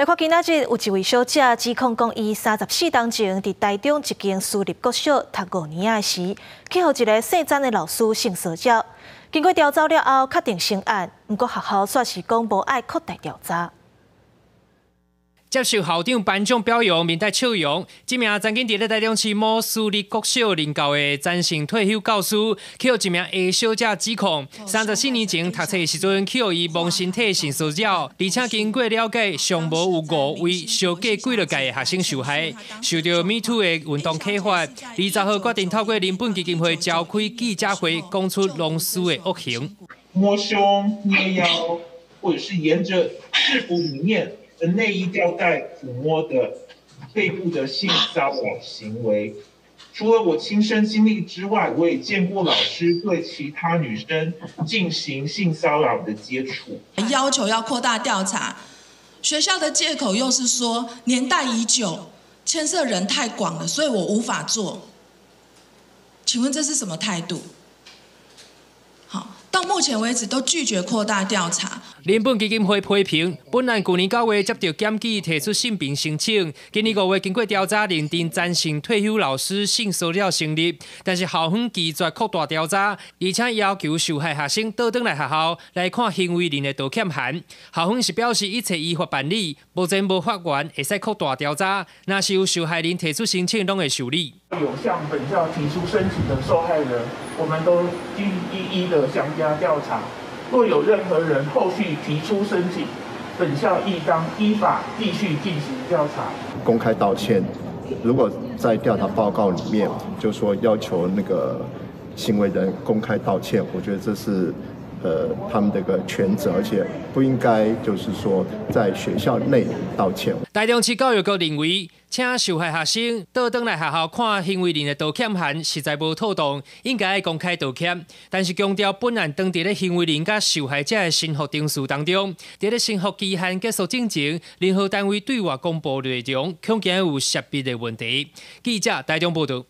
來看今仔日有一位小姐指控講，伊34冬前佇台中一間私立國小讀五年仔時，去予一个姓詹的老師性騷擾。經過調查了後，確定成案，毋過學校煞是講無愛擴大調查。接受校長頒獎表揚，面帶笑容。這名曾經佇咧台中市某私立國小任教的詹姓退休教師，去予一名 A 小姐指控，34年前讀冊的時陣，去予伊摸身體性騷擾，而且經過了解，上無有五位小過幾落屆的學生受害。受著 Me Too 的運動啟發，20號決定透過人本基金會召開記者會，講出老師的惡行。摸胸、捏腰，或者是沿着制服裡面的內衣吊帶撫摸的背部的性騷擾行為，除了我親身經歷之外，我也見過老師對其他女生進行性騷擾的接觸。要求要擴大調查，學校的借口又是說年代已久，牽涉人太廣了，所以我無法做。請問這是什麼態度？好，到目前為止都拒絕擴大調查。人本基金會批評，本案舊年9月接著檢舉提出信評申請，今年5月經過調查認定詹姓退休老師性騷擾成立，但是校方拒絕擴大調查，而且要求受害學生倒轉來學校來看行為人的道歉函。校方是表示一切依法辦理，目前無發現會使擴大調查，若是有受害人提出申請，攏會受理。有向本校提出申請的受害人，我們都均一一的詳加調查。若有任何人後續提出申請，本校亦當依法繼續進行調查。公開道歉，如果在調查報告裡面就說要求那個行為人公開道歉，我覺得這是他們的個權責，而且不應該就是說在學校內道歉。台中市教育局認為，請受害學生倒轉來學校看行為人的道歉函，實在無妥當，應該愛公開道歉。但是強調本案當佇咧行為人佮受害者的申復程序當中，佇咧申復期限結束之前，任何單位對外公布內容，恐驚有泄密的問題。記者台中報導。